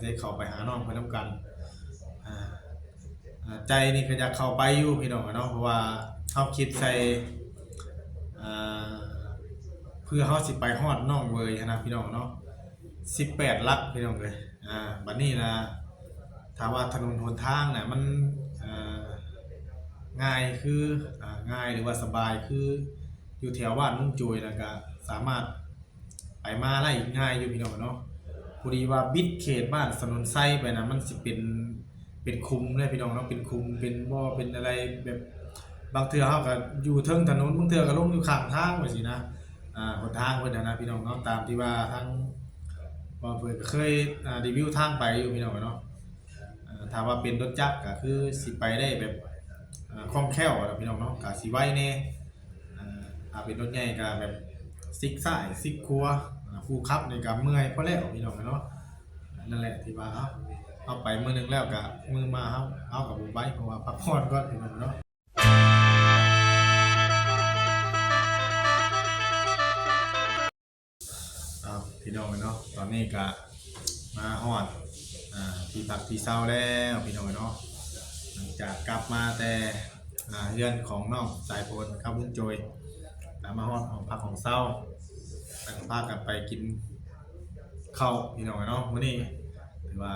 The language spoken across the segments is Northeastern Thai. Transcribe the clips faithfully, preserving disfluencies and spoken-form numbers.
ได้เข้าไปหาน้องเพิ่นนำกัน อ่า อ่า ใจนี่ก็อยากเข้าไปอยู่พี่น้องเนาะ เพราะว่าเฮาคิดใส่ อ่า เพื่อเฮาสิไปฮอดน้องเวยหั้นนะพี่น้องเนาะ สิบแปดหลักพี่น้องเอ้ย อ่า บัดนี้นะ ถามว่าถนนหนทางน่ะมัน อ่า ง่ายคือ อ่า ง่ายหรือว่าสบายคือ อยู่แถวบ้านลุงโจยน่ะก็สามารถไปมาได้ง่ายอยู่พี่น้องเนาะ พอดีว่าบิดเขตบ้านถนนไซไปนะ มันสิเป็น เป็นคุมเลยพี่น้องเนาะ เป็นคุม เป็นบ่อ เป็นอะไรแบบ บางเทื่อเฮาก็อยู่เทิงถนน บางเทื่อก็ลงอยู่ข้างทางว่าซี้นะ อ่า หนทางเพิ่นน่ะนะพี่น้องเนาะ ตามที่ว่าทางบ่าวเพิ่นก็เคย อ่า รีวิวทางไปอยู่พี่น้องเนาะ อ่า ถ้าว่าเป็นรถจักรก็คือสิไปได้แบบ อ่า คล่องแคล่วอะนะพี่น้องเนาะ ก็สิไวแน่ อ่า ถ้าเป็นรถใหญ่ก็แบบซิกซ้ายซิกขวา อ่า ผู้ขับนี่ก็เมื่อยพอแล้วพี่น้องเนาะ นั่นแหละที่ว่าเฮา เฮาไปมื้อหนึ่งแล้วก็มื้อมาเฮา เฮาก็บ่ไป เพราะว่าพักผ่อนก่อนพี่น้องเนาะ เอาพี่น้องเนาะ ตอนนี้ก็มาฮอด อ่า ที่พักที่เซาแล้วพี่น้องเนาะ หลังจากกลับมาแต่ อ่า เฮือนของน้องสายฝนกับลุงโจย ก็มาฮอดห้องพักห้องเซา แล้วก็พากันไปกินข้าวพี่น้องเนาะ มื้อนี้ถือว่า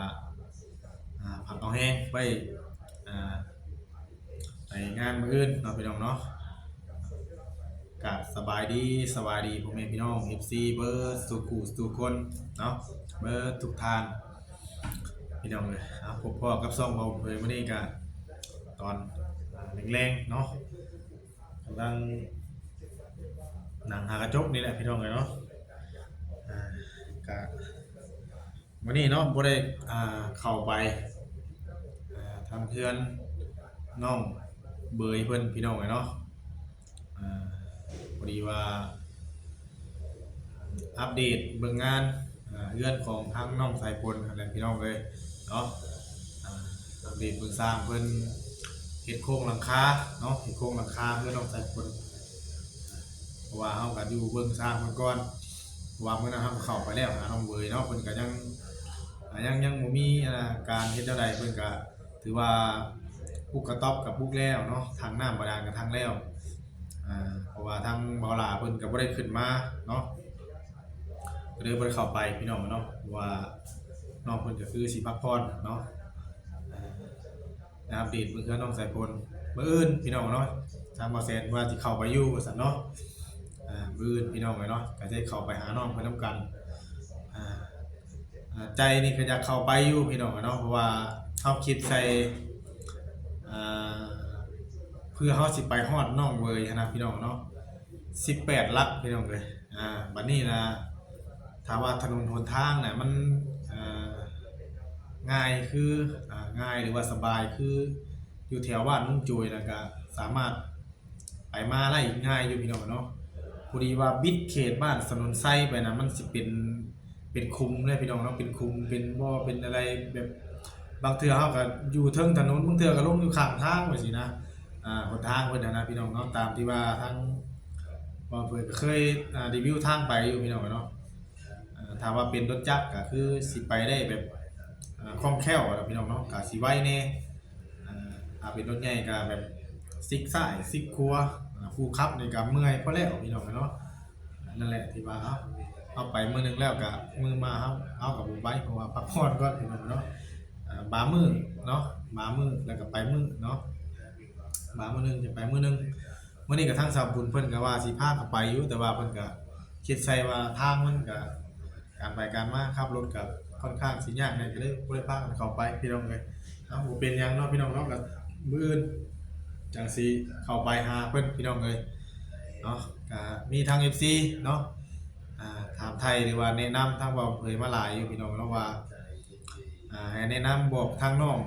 อ่า พักเอาแฮงไว้ อ่า ไปงานมื้ออื่นเนาะพี่น้องเนาะ ก็สบายดี สบายดีพ่อแม่พี่น้อง เอฟซี เบิดสู่ผู้สู่คนเนาะ เบิดทุกท่าน พี่น้องเอ้ย เอา พบพ้อกับช่องบ่าวเผยมื้อนี้ก็ตอน อ่า แลงๆเนาะ กำลังนั่งหากระจกนี่แหละพี่น้องเอ้ยเนาะ อ่า ก็ มื้อนี้เนาะ บ่ได้ อ่า เข้าไป อ่า ทางเฮือนน้องเบยเพิ่นพี่น้องเอ้ยเนาะ อ่า พอดีว่า อัปเดตเบิ่งงาน อ่า เฮือนของทางน้องสายฝนนั่นแหละพี่น้องเอ้ยเนาะ อ่า อัปเดตเบิ่งสร้างเพิ่นเฮ็ดโครงหลังคาเนาะ เฮ็ดโครงหลังคาเฮือนน้องสายฝน เพราะว่าเฮาก็อยู่เบิ่งสร้างเพิ่นก่อน เพราะว่ามื้อนั้นเฮาก็เข้าไปแล้วหาน้องเบยเนาะ เพิ่นก็ยัง อ่า ยัง ยังบ่มี อ่า การเฮ็ดแนวใด เพิ่นก็ถือว่าปลูกกระต๊อบก็ปลูกแล้วเนาะ ทางน้ำบาดาลก็ทางแล้ว อ่า เพราะว่าทางบ่าวหล้าเพิ่นก็บ่ได้ขึ้นมาเนาะ ก็เลยบ่ได้เข้าไปพี่น้องเนาะ เพราะว่าน้องเพิ่นก็คือสิพักผ่อนเนาะ อ่า อัปเดตมื้อเฮือนน้องสายฝน มื้ออื่นพี่น้องเนาะ ทางบ่าวแสนว่าสิเข้าไปอยู่ว่าซั่นเนาะ อ่า มื้ออื่นพี่น้องเอ้ยเนาะ ก็จะเข้าไปหาน้องเพิ่นนำกัน อ่า อ่า ใจนี่ก็อยากเข้าไปอยู่พี่น้องเอ้ยเนาะ เพราะว่าเฮาคิดใส่ อ่า เพื่อเฮาสิไปฮอดน้องเวยหั้นนะพี่น้องเนาะ สิบแปดหลักพี่น้องเอ้ย อ่า บัดนี้นะ ถามว่าถนนหนทางน่ะมัน อ่า ง่ายคือ อ่า ง่ายหรือว่าสบายคือ อยู่แถวบ้านลุงโจยน่ะก็สามารถไปมาได้ง่ายอยู่พี่น้องเนาะ พอดีว่าบิดเขตบ้านถนนไซไปนะ มันสิเป็น เป็นคุมเลยพี่น้องเนาะ เป็นคุม เป็นบ่อ เป็นอะไรแบบ บางเทื่อเฮาก็อยู่เทิงถนน บางเทื่อก็ลงอยู่ข้างทางว่าซี้นะ อ่า หนทางเพิ่นน่ะนะพี่น้องเนาะ ตามที่ว่าทางบ่าวเผยก็เคย อ่า รีวิวทางไปอยู่พี่น้องเนาะ อ่า ถ้าว่าเป็นรถจักรก็คือสิไปได้แบบ อ่า คล่องแคล่วอะนะพี่น้องเนาะ ก็สิไวแน่ อ่า ถ้าเป็นรถใหญ่ก็แบบซิกซ้ายซิกขวา อ่า ผู้ขับนี่ก็เมื่อยพอแล้วพี่น้องเนาะ นั่นแหละที่ว่าเฮา เฮาไปมื้อหนึ่งแล้วก็มื้อมาเฮา เฮาก็บ่ไป เพราะว่าพักผ่อนก่อนพี่น้องเนาะ อ่า บางมื้อเนาะ บางมื้อแล้วก็ไปมื้อเนาะ บางมื้อหนึ่งจะไปมื้อหนึ่ง มื้อนี้ก็ทางสาวบุญเพิ่นก็ว่าสิพาก็ไปอยู่ แต่ว่าเพิ่นก็คิดใส่ว่าทางมันก็ การไปการมาขับรถก็ค่อนข้างสิยากแหน่ ก็เลยบ่ได้พากันเข้าไปพี่น้องเอ้ย เอ้า บ่เป็นหยังเนาะพี่น้องเนาะ ก็มื้ออื่นจั่งสิเข้าไปหาเพิ่นพี่น้องเอ้ยเนาะ ก็มีทาง เอฟซี เนาะ อ่า ถามไถ่หรือว่าแนะนำทางบ่าวเผยมาหลายอยู่พี่น้องเนาะว่า อ่า ให้แนะนำบอกทางน้อง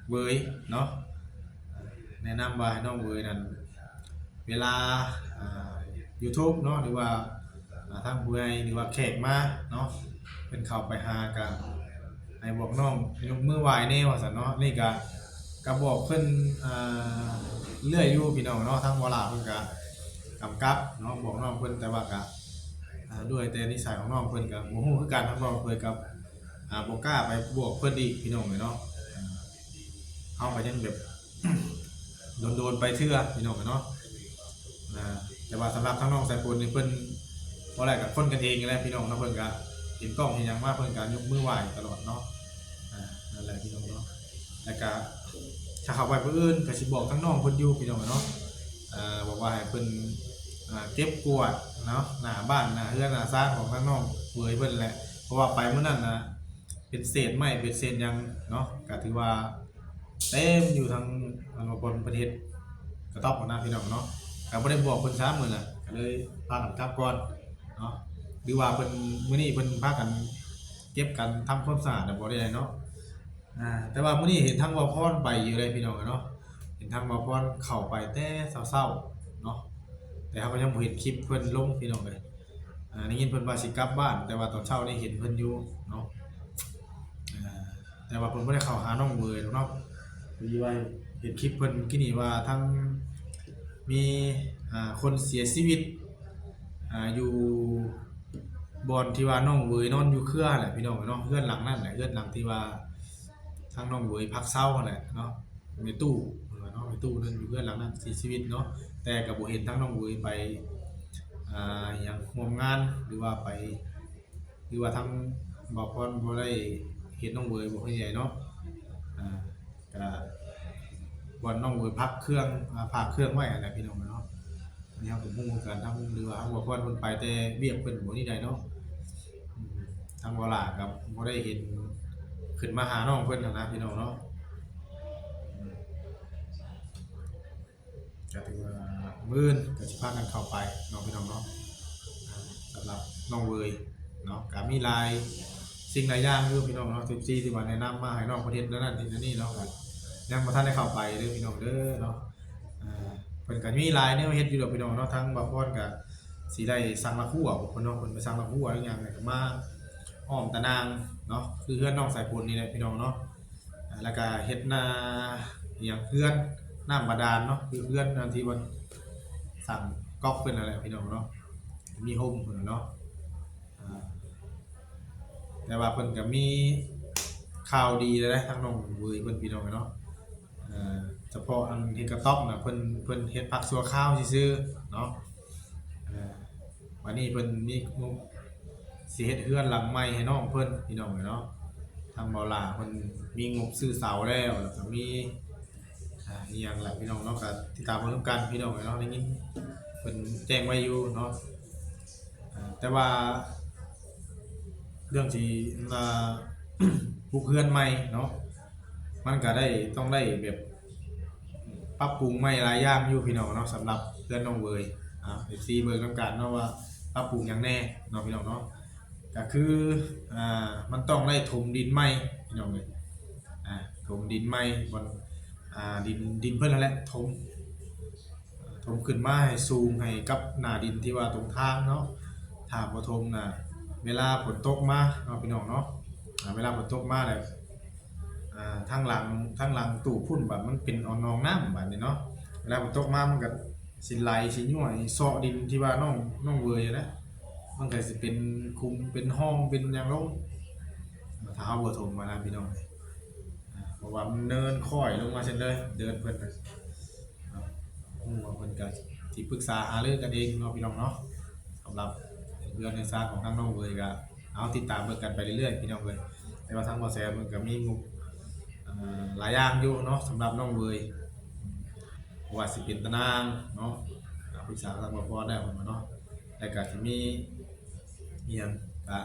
เวยเนาะ แนะนำว่าให้น้องเวยนั่น เวลา อ่า YouTube เนาะ หรือว่า อ่า ทางผู้ใหญ่หรือว่าแขกมาเนาะ เพิ่นเข้าไปหาก็ให้บอกน้องยกมือไหว้แน่ว่าซั่นเนาะ นี่ก็ ก็บอกเพิ่น อ่า เรื่อยอยู่พี่น้องเนาะ ทางบ่าวหล้าเพิ่นก็กำกับเนาะ บอกน้องเพิ่น แต่ว่าก็ อ่า ด้วยแต่นิสัยของน้องเพิ่นก็บ่ฮู้คือกัน ทางน้องเพิ่นก็ อ่าบ่กล้าไปบอกเพิ่นอีกพี่น้องเอ้ยเนาะ อ่า เฮาก็ยังแบบ โดนๆไปเทื่อพี่น้องเอ้ยเนาะ อ่า แต่ว่าสำหรับทางน้องสายฝนนี่เพิ่น บ่ได้กับคนกันเองแหละพี่น้องเนาะ เพิ่นก็เห็นกล้องเห็นหยังมาเพิ่นก็ยกมือไหว้ตลอดเนาะ อ่า นั่นแหละพี่น้องเนาะ แล้วก็ถ้าเข้าไปผู้อื่นก็สิบอกทางน้องเพิ่นอยู่พี่น้องเนาะ อ่า บอกว่าให้เพิ่น อ่า เก็บกวาดเนาะ หน้าบ้านหน้าเฮือนหน้าซานของทางน้องเขยเพิ่นแหละ เพราะว่าไปมื้อนั้นน่ะ เป็นเศษไม้เป็นเศษหยังเนาะ ก็ถือว่าเต็มอยู่ทั้งอันว่าบนประเทศกระต๊อบหั้นนะพี่น้องเนาะ ก็บ่ได้บอกเพิ่นซ้ำมื้อน่ะ ก็เลยพากันกลับก่อนเนาะ หรือว่าเพิ่น มื้อนี้เพิ่นพากันเก็บกันทำความสะอาดน่ะบ่ได้เนาะ อ่า แต่ว่ามื้อนี้เห็นทางบ่าวพรไปอยู่เลยพี่น้องเนาะ เห็นทางบ่าวพรเข้าไปแต่เช้าๆเนาะ แต่เฮาก็ยังบ่เห็นคลิปเพิ่นลงพี่น้องเอ้ย อ่า ได้ยินเพิ่นว่าสิกลับบ้าน แต่ว่าตอนเช้านี่เห็นเพิ่นอยู่เนาะ อ่า แต่ว่าเพิ่นบ่ได้เข้าหาน้องเวยดอกเนาะ พอดีว่าเห็นคลิปเพิ่นเมื่อกี้นี้ว่าทั้งมี อ่า คนเสียชีวิต อ่า อยู่บ่อนที่ว่าน้องเวยนอนอยู่เครือแหละพี่น้องเนาะ เฮือนหลังนั่นแหละ เฮือนหลังที่ว่าทางน้องเวยพักเซาแหละเนาะ แม่ตู้เนาะ แม่ตู้นั่นอยู่เฮือนหลังนั้นเสียชีวิตเนาะ แต่ก็บ่เห็นทางน้องเวยไป อ่า หยังร่วมงาน หรือว่าไป หรือว่าทางบ่าวพรบ่ได้เห็นน้องเวยบ่ค่อยใหญ่เนาะ อ่า ก็บ่อนน้องเวยพักเครื่อง อ่า พักเครื่องไว้หั่นแหละพี่น้องเนาะ อันนี้เฮาก็บ่ฮู้คือกัน ทาง หรือว่าทางบ่าวพรเพิ่นไปแต่เวียกเพิ่นบ่นี่ใดเนาะ อืม ทางบ่าวหล่าก็บ่ได้เห็นขึ้นมาหาน้องเพิ่นหั้นนะพี่น้องเนาะ อืม ก็ถือว่ามื้ออื่นก็สิพากันเข้าไปเนาะพี่น้องเนาะ อ่า สำหรับน้องเวยเนาะ ก็มีหลายสิ่งหลายอย่างอยู่พี่น้องเนาะ เอฟซี ที่ว่าแนะนำมาให้น้องเพิ่นเฮ็ดนั่นนั่นนี่นั่นนี่เนาะ ก็ยังบ่ทันได้เข้าไปเด้อพี่น้องเด้อเนาะ อ่า เพิ่นก็มีหลายแนวเฮ็ดอยู่ดอกพี่น้องเนาะ ทั้งบ่าวพรก็สิได้สั่งละครัว เพิ่นเนาะ เพิ่นไปสั่งละครัวอีหยังก็มาอ้อมตะนางเนาะ คือเฮือนน้องสายฝนนี่แหละพี่น้องเนาะ อ่า แล้วก็เฮ็ดนา อหย่างเฮือนน้ำบาดาลเนาะ คือเฮือนอันที่ว่าสั่งก๊อกเพิ่นนั่นแหละพี่น้องเนาะ มีโฮมเพิ่นน่ะเนาะ อ่า แต่ว่าเพิ่นก็มีข่าวดีแล้วนะ ทางน้องเวยเพิ่นพี่น้องเนาะ อ่า เฉพาะอันเฮ็ดกระต๊อบน่ะ เพิ่น เพิ่นเฮ็ดพักชั่วคราวซื่อๆเนาะ อ่า วันนี้เพิ่นมีงบสิเฮ็ดเฮือนหลังใหม่ให้น้องเพิ่นพี่น้องเนาะ ทางบ่าวหล่าเพิ่นมีงบซื้อเสาแล้ว แล้วก็มี อ่า อีหยังล่ะพี่น้องเนาะ ก็ติดตามเบิ่งนำกันพี่น้องเนาะ ได้ยินเพิ่นแจ้งไว้อยู่เนาะ อ่า แต่ว่าเรื่องสิ อ่า ปลูกเฮือนใหม่เนาะ มันก็ได้ ต้องได้แบบปรับปรุงใหม่หลายอย่างอยู่พี่น้องเนาะ สำหรับเฮือนน้องเวย อ่า เอฟซี เบิ่งนำกันเนาะว่าปรับปรุงหยังแน่เนาะพี่น้องเนาะ ก็คือ อ่า มันต้องได้ถมดินใหม่พี่น้องเอ้ย อ่า ถมดินใหม่ บ่อน อ่า ดิน ดินเพิ่นนั่นแหละ ถม ถมขึ้นมาให้สูงให้กับหน้าดินที่ว่าตรงทางเนาะ ถ้าบ่ถมน่ะ เวลาฝนตกมาเนาะพี่น้องเนาะ อ่า เวลาฝนตกมาแล้ว อ่า ทางหลัง ทางหลังตู้พุ่นบัดมันเป็นเอาหนองน้ำบัดนี้เนาะ เวลาฝนตกมามันก็สิไหลสิย้วยเซาะดินที่ว่าน้อง น้องเวยนะ มันก็สิเป็นคุมเป็นห้องเป็นหยังลง ถ้าเฮาบ่ถมมานะพี่น้อง อ่า เพราะว่ามันเนินค่อยลงมาซั่นเลย เดินเพิ่นน่ะ ฮู้ว่าเพิ่นก็สิปรึกษาหารือกันเองเนาะพี่น้องเนาะ สำหรับเฮือนเฮือนซานของทางน้องเวยก็เอาติดตามเบิ่งกันไปเรื่อยๆพี่น้องเอ้ย แต่ว่าทางบ่าวแสนเพิ่นก็มีงบ เอ่อ หลายอย่างอยู่เนาะ สำหรับน้องเวย บ่ว่าสิเป็นตะนางเนาะ ก็ปรึกษาทางบ่าวพรแล้วเนาะ แล้วก็สิมีอีหยังก็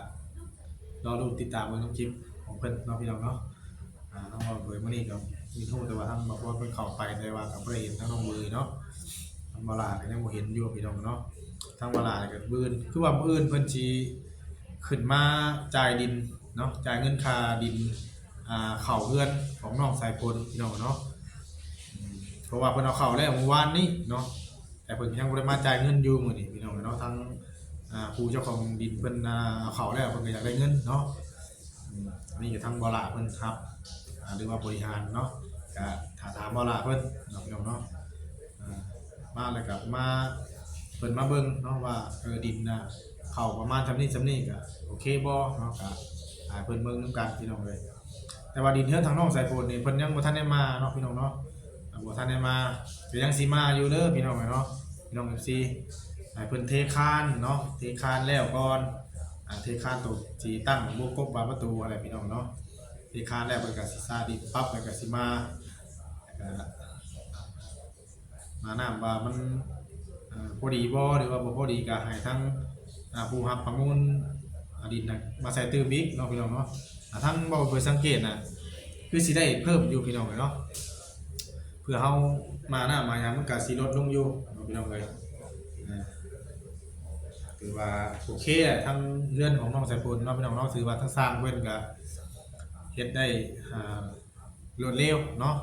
รอลุ้นติดตามเบิ่งนำคลิปของเพิ่นเนาะพี่น้องเนาะ อ่า ทางบ่าวเวยมื้อนี้ก็มีฮู้แต่ว่าทางบ่าวพรเพิ่นเข้าไป แต่ว่าก็บ่ได้เห็นทางน้องเวยเนาะ ทางบ่าวหล่าก็ยังบ่เห็นอยู่พี่น้องเนาะ ทางบ่าวหล่าก็มื้ออื่น คือว่ามื้ออื่นเพิ่นสิขึ้นมาจ่ายดินเนาะ จ่ายเงินค่าดิน อ่า เข้าเฮือนของน้องสายฝนพี่น้องเนาะ อืม เพราะว่าเพิ่นเอาเข้าแล้วเมื่อวานนี้เนาะ แต่เพิ่นยังบ่ได้มาจ่ายเงินอยู่มื้อนี้พี่น้องเนาะ ทาง อ่า ผู้เจ้าของดินเพิ่น อ่า เอาเข้าแล้ว เพิ่นก็อยากได้เงินเนาะ อืม อันนี้ก็ทางบ่าวหล่าเพิ่นรับ อ่า หรือว่าบริหารเนาะ ก็ถ้าถามบ่าวหล่าเพิ่นเนาะพี่น้องเนาะ อ่า มาแล้วก็มา เพิ่นมาเบิ่งเนาะว่า เออ ดินน่ะ เข้าประมาณส่ำนี้ส่ำนี้ก็โอเคบ่เนาะ ก็ อ่าเพิ่นเบิ่งนำกันพี่น้องเอ้ย แต่ว่าดินเฮือนทางน้องสายฝนนี่เพิ่นยังบ่ทันได้มาเนาะพี่น้องเนาะ อ่าบ่ทันได้มา ก็ยังสิมาอยู่เด้อพี่น้องเอ้ยเนาะ พี่น้อง เอฟซี ให้เพิ่นเทคานเนาะ เทคานแล้วก่อน อ่าเทคานตัวที่ตั้งวงกบ บานประตูอะไรพี่น้องเนาะ เทคานแล้วเพิ่นก็สิซาดินปรับแล้วก็สิมา แล้วก็ มาน้ำว่ามัน อ่าพอดีบ่ หรือว่าบ่พอดีก็ให้ทั้ง อ่าผู้รับประมูล อ่าดินน่ะมาใส่ตื้มอีกเนาะพี่น้องเนาะ อ่าทั้งบ่เพื่อสังเกตน่ะ คือสิได้เพิ่มอยู่พี่น้องเนาะ เพื่อเฮามาน้ำมาหยังมันก็สิลดลงอยู่เนาะพี่น้องเอ้ย อ่าถือว่าโอเคแหละ ทั้งเฮือนของน้องสายฝนเนาะพี่น้องเนาะ ถือว่าทั้งสร้างเพิ่นก็เฮ็ดได้ อ่า รวดเร็วเนาะ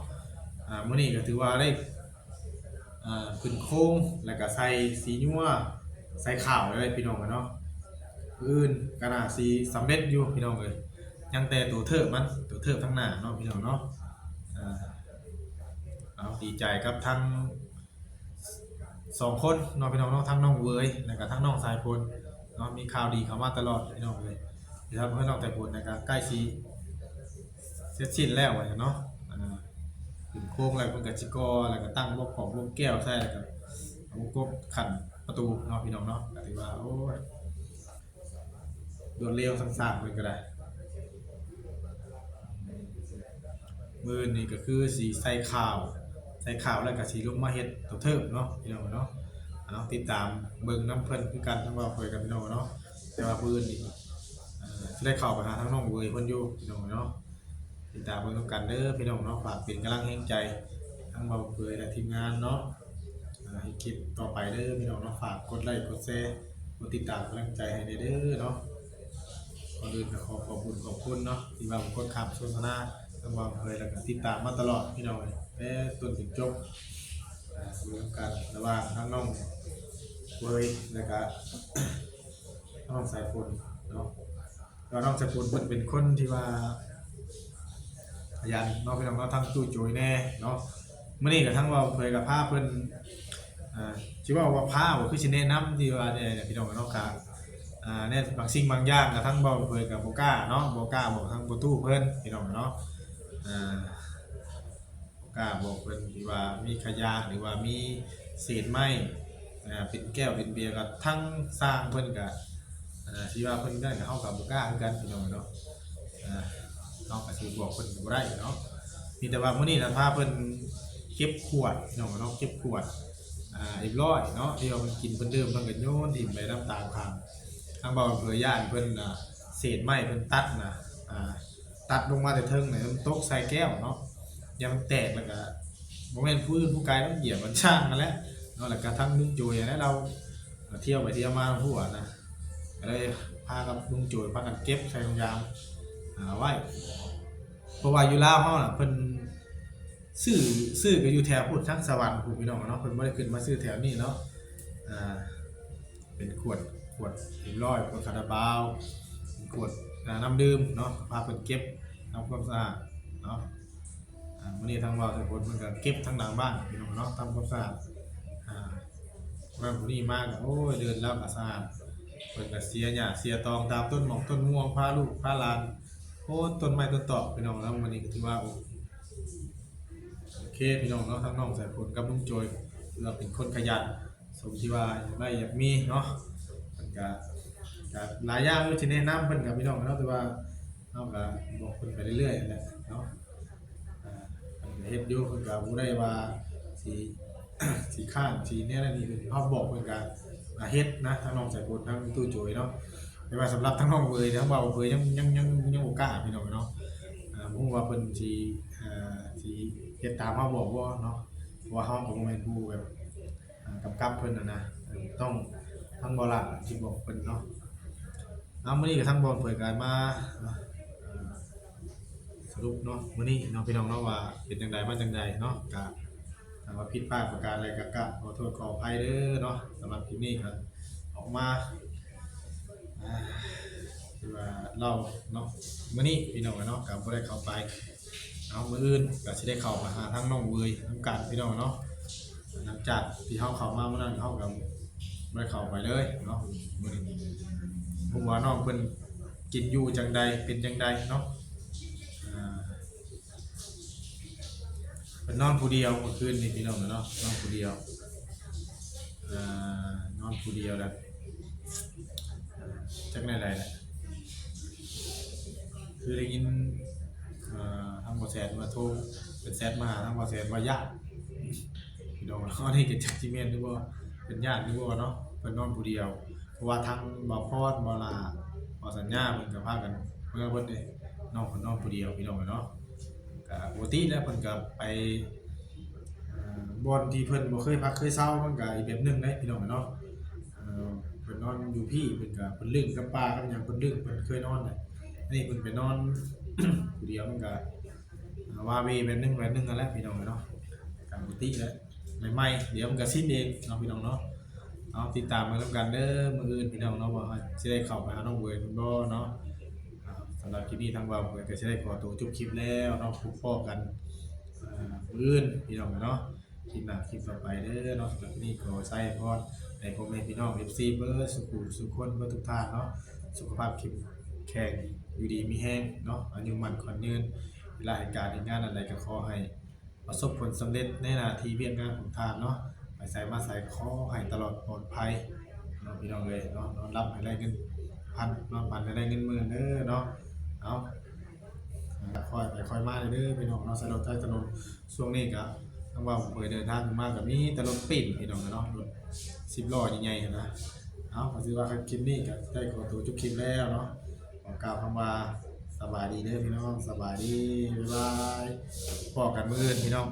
อ่ามื้อนี้ก็ถือว่าได้ อ่าขึ้นโครง แล้วก็ใส่สียัว ใส่ขาวเลยพี่น้องเนาะ อื่นก็น่าสิสำเร็จอยู่พี่น้องเอ้ย ยังแต่ตัวเทิบมัน ตัวเทิบทางหน้าเนาะพี่น้องเนาะ อ่า เอาดีใจกับทั้งสองคนเนาะพี่น้องเนาะ ทั้งน้องเวย แล้วก็ทั้งน้องสายฝนเนาะ มีข่าวดีเข้ามาตลอดพี่น้องเอ้ย เดี๋ยวทำให้น้องสายฝนนะครับ ใกล้สิเสร็จสิ้นแล้วว่าซั่นเนาะ อ่าขึ้นโครงแล้วเพิ่นก็สิก่อ แล้วก็ตั้งวงกบวงแก้วใส่ แล้วก็เอาวงกบขั้นประตูเนาะพี่น้องเนาะ ก็ถือว่า โอ้ย รวดเร็วทั้งสร้างเพิ่นก็ได้ มื้อนี้ก็คือสิใส่ขาว ใส่ขาวแล้วก็สิลงมาเฮ็ดตัวเทิบเนาะพี่น้องเนาะ เอาติดตามเบิ่งนำเพิ่นคือกัน ทั้งบ่าวเผยกับพี่น้องเนาะ แต่ว่ามื้อนี้ อ่า สิได้เข้าไปหาทางน้องเวยเพิ่นอยู่พี่น้องเนาะ ติดตามเบิ่งนำกันเด้อพี่น้องเนาะ ฝากเป็นกำลังแรงใจ ทั้งบ่าวเผยและทีมงานเนาะ อ่า ให้คลิปต่อไปเด้อพี่น้องเนาะ ฝากกดไลค์กดแชร์ กดติดตามกำลังใจให้แหน่เด้อเนาะ ก่อนอื่นก็ขอขอบคุณขอบคุณเนาะ ที่ว่าผมกดข้ามโฆษณา ทั้งบ่าวเผยแล้วก็ติดตามมาตลอดพี่น้อง แต่ต้นจนจบ อ่า เรื่องการระหว่างทั้งน้องเผยแล้วก็น้องสายฝนเนาะ ก็น้องสายฝนเพิ่นเป็นคนที่ว่าขยันเนาะพี่น้องเนาะ ทั้งตู้โจยแน่เนาะ มื้อนี้ก็ทั้งบ่าวเผยก็พาเพิ่น อ่า สิว่าว่าพาบ่ คือสิแนะนำที่ว่าเนี่ยพี่น้องเนาะ ก็ อ่า ในบางสิ่งบางอย่างก็ทั้งบ่าวเผยก็บ่กล้าเนาะ บ่กล้าบอกทั้งประตูเพิ่นพี่น้องเนาะ อ่า บ่กล้าบอกเพิ่นที่ว่ามีขยะ หรือว่ามีเศษไม้ อ่า เป็นแก้วเป็นเบียร์ ก็ทั้งสร้างเพิ่นก็ อ่า สิว่าเพิ่นนั่นก็ เฮาก็บ่กล้าคือกันพี่น้องเนาะ อ่า เฮาก็สิบอกเพิ่นก็บ่ได้เนาะ มีแต่ว่ามื้อนี้นะพาเพิ่นเก็บขวดพี่น้องเนาะ เก็บขวด อ่า เรียบร้อยเนาะ ที่ว่าเพิ่นกินเพิ่นดื่มเพิ่นก็โยนถิ่มไปนำตามข้าง ทางบ่าวอำเภอย่านเพิ่นน่ะ เศษไม้เพิ่นตัดน่ะ อ่า ตัดลงมาแต่เทิงน่ะ มันตกใส่แก้วเนาะ ย่านมันแตกแล้วก็ บ่แม่นผู้อื่นผู้ไกลมันเหยียบมันช่างนั่นแหละเนาะ แล้วก็ทั้งลุงโจยนะ เราเที่ยวไปเที่ยวมาหัวนะ ก็เลยพากับลุงโจยพากันเก็บใส่ถุงยาง อ่า ไว้ เพราะว่าอยู่ลาวเฮาน่ะ เพิ่นซื้อ ซื้อก็อยู่แถวพุ้นทางสวรรค์พุ้นพี่น้องเนาะ เพิ่นบ่ได้ขึ้นมาซื้อแถวนี้เนาะ อ่า เป็นขวด ขวดเอ็มร้อย ขวดคาราบาว ขวด อ่า น้ำดื่มเนาะ พาเพิ่นเก็บทำความสะอาดเนาะ อ่า มื้อนี้ทางบ่าวสายฝนเพิ่นก็เก็บทั้งหลังบ้านพี่น้องเนาะ ทำความสะอาด อ่า คนนั้นคนนี้มาก็โอ้ย เดินแล้วก็สะอาด เพิ่นก็เสียหญ้าเสียตองตามต้นหมอกต้นม่วง พาลูกพาหลาน โอ้ ต้นไม้ต้นตอกพี่น้องเนาะ มื้อนี้ก็ถือว่า โอ้ โอเคพี่น้องเนาะ ทั้งน้องสายฝนกับลุงโจย ถือว่าเป็นคนขยัน สมที่ว่าอยากได้อยากมีเนาะ มันก็ ก็หลายอย่างอยู่ที่แนะนำเพิ่นกับพี่น้องเนาะ แต่ว่าเฮาก็บอกเพิ่นไปเรื่อยๆนั่นแหละเนาะ อ่า เพิ่นก็เฮ็ดอยู่ เพิ่นก็บ่ได้ว่าสิ สิค้านสิแนวนั้นนี่ เฮาบอกเพิ่นก็ อ่า เฮ็ดนะ ทั้งน้องสายฝนทั้งตู้โจยเนาะ แต่ว่าสำหรับทั้งน้องเวยเนี่ย เฮาเว้าเวยยัง ยัง ยัง ยังบ่กล้าพี่น้องเนาะ อ่า บ่ฮู้ว่าเพิ่นสิ อ่า สิเฮ็ดตามเฮาบอกบ่เนาะ เพราะว่าเฮาก็บ่แม่นผู้แบบ อ่า กำกับเพิ่นน่ะนะ ต้องทั้งบ่าวหลานที่บอกเพิ่นเนาะ เอามื้อนี้ก็ทั้งบ่าวเผยก็มา อ่า สรุปเนาะ มื้อนี้เนาะพี่น้องเนาะ ว่าเป็นจั่งใดมาจั่งใดเนาะ ก็ถ้าว่าผิดพลาดประการใดก็กราบขอโทษขออภัยเด้อเนาะ สำหรับคลิปนี้ก็ออกมา อ่า ที่ว่าเล่าเนาะ มื้อนี้พี่น้องเนาะ ก็บ่ได้เข้าไป เอา มื้ออื่นก็สิได้เข้าไปหาทางน้องเวยนำกันพี่น้องเนาะ หลังจากที่เฮาเข้ามามื้อนั้น เฮาก็บ่ได้เข้าไปเลยเนาะ มื้อนี้ เพราะว่าน้องเพิ่น กินอยู่จังใดเป็นจังใดเนาะ อ่า เพิ่นนอนผู้เดียวเมื่อคืนนี้พี่น้องเนาะ นอนผู้เดียว อ่า นอนผู้เดียวแล้ว จักแนวใดแหละ คือได้ยิน อ่า ทางบ่าวแสนมาโทร เป็นแชทมาหาทางบ่าวแสนว่าย่าน พี่น้องเนาะ อันนี้ก็จักสิแม่นหรือบ่ เป็นย่านหรือบ่เนาะ เพิ่นนอนผู้เดียว เพราะว่าทางบ่าวพร บ่าวหล้า บ่าวสัญญา เพิ่นก็พากันเมือเบิดเด้ น้องเพิ่นนอนผู้เดียวพี่น้องเนาะ ก็ปกติแล้วเพิ่นก็ไป อ่า บ่อนที่เพิ่นบ่เคยพักเคยเซา มันก็อีกแบบหนึ่งเด้พี่น้องเนาะ เอ่อ เพิ่นนอนอยู่พี้ เพิ่นก็ เพิ่นลึงกับป่ากับหยัง เพิ่นลึง เพิ่นเคยนอนน่ะ อันนี้เพิ่นไปนอน ผู้เดียวมันก็ อ่า วาเวแบบหนึ่งแบบหนึ่งนั่นแหละพี่น้องเนาะ ก็ปกติแหละ ใหม่ๆ เดี๋ยวมันก็ชินเองเนาะพี่น้องเนาะ เอาติดตามกันนำกันเด้อ มื้ออื่นพี่น้องเนาะ ว่าสิได้เข้าไปหาน้องเวยเพิ่นบ่เนาะ อ่า สำหรับคลิปนี้ทางบ่าวเวยก็สิได้ขอตัวจบคลิปแล้วเนาะ พบพ้อกัน อ่า มื้ออื่นพี่น้องเนาะ คลิปหน้าคลิปต่อไปเด้อเนาะ สำหรับคลิปนี้ขอใส่พรให้พ่อแม่พี่น้อง เอฟซี เบิดสุขุสุขคนเบิดทุกท่านเนาะ สุขภาพเข้มแข็ง อยู่ดีมีแฮงเนาะ อายุมั่นขวัญยืน เวลาเหตุการณ์เหตุงานอันใดก็ขอให้ประสบผลสำเร็จในหน้าที่เวียกงานของท่านเนาะ ไปไสมาไสขอให้ตลอดปลอดภัยเนาะพี่น้องเอ้ยเนาะ นอนหลับให้ได้เงินพัน นอนฝันให้ได้เงินหมื่นเด้อเนาะ เอา ค่อยไปค่อยมาเด้อพี่น้องเนาะ สะดวกใจถนน ช่วงนี้ก็ทางบ่าวเวยเดินทางมาก็มีแต่รถปิ้นพี่น้องเนาะ รถสิบล้อใหญ่ๆหั้นนะ เอา ก็ถือว่าคลิปนี้ก็ได้ขอตัวจบคลิปแล้วเนาะ ขอกล่าวคำว่าสบายดีเด้อพี่น้อง สบายดี บ๊ายบาย พ้อกันมื้ออื่นพี่น้อง